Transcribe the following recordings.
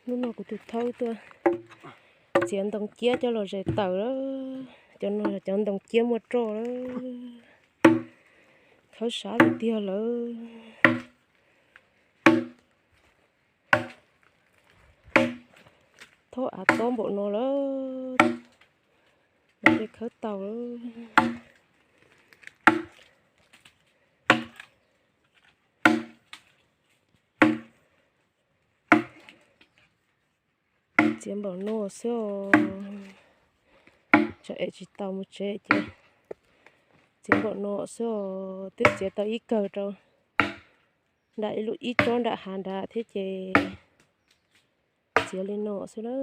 Hnub no kuv tus thaub tuaj txiav ntoo ciab coj los zes taws lawm. Cov no yog cov ntoo ciab muaj roj lawm. Khawb sab tiag tiag lawm. Thaub av tob npaum no lawm, mas thiaj khawb tau lawm. Txiav npaum no xwb os, tsam es tsis tau mus tsev ces txiav npaum no xwb os. Twb txiav tau ib kawg rau nram ib lub ib tsob nram hav nrad thiab ces txiav li no xwb na.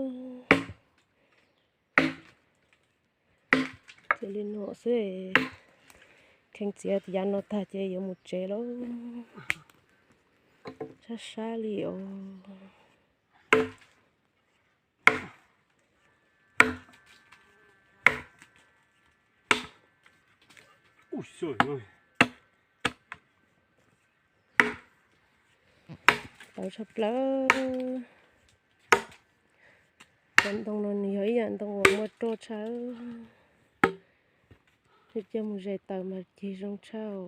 Txiav li no xwb, kheev txiav yav no tag ces yuav mus tsev lauj. Sab sab li os. Tawv tshaj plaws. Cov ntoo no nws yog ib yam ntoo uas muaj roj tshaj. Coj mus zes taws mas cig zoo tshaj os.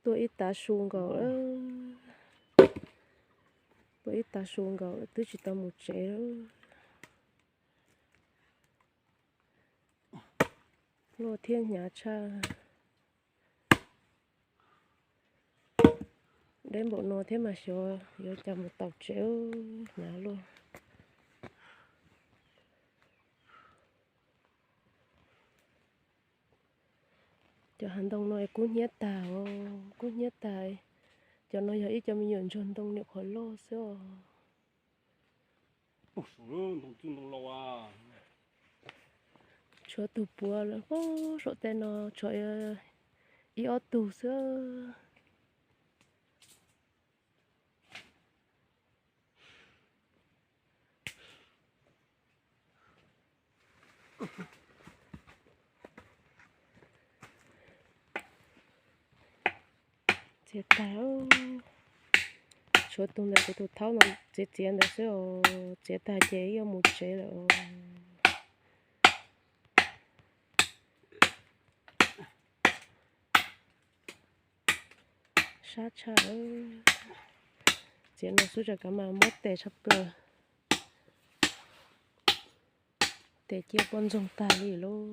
Tuaj ib tav su nkaus, tuaj ib tav su nkaus twb tsis tau mus tsev. Luaj thiab hnyav tshaj. Deb npaum no thiab mas xyov yuav cas mus tau tsev, hnyav luaj. Cov hav ntoo no kub hnyiab tag, kub hnyiab tag. Cov no yog ib co me nyuam ntsuag ntoo nyuam qhuav loj xwb os. Tshuav tus puav lawm, saum tej no tshuav ib ob tug xwb. Txiav tag, tshuav tus ntawm kuv tus thaub no txiav txiav ntawd xwb os, txiav tag ces yuav mus tsev lawm. Sab tshaj, txiav no xwb tsam kav mas muab tes tshaj plaws. Tes cia poj ntxoog tag li lauj.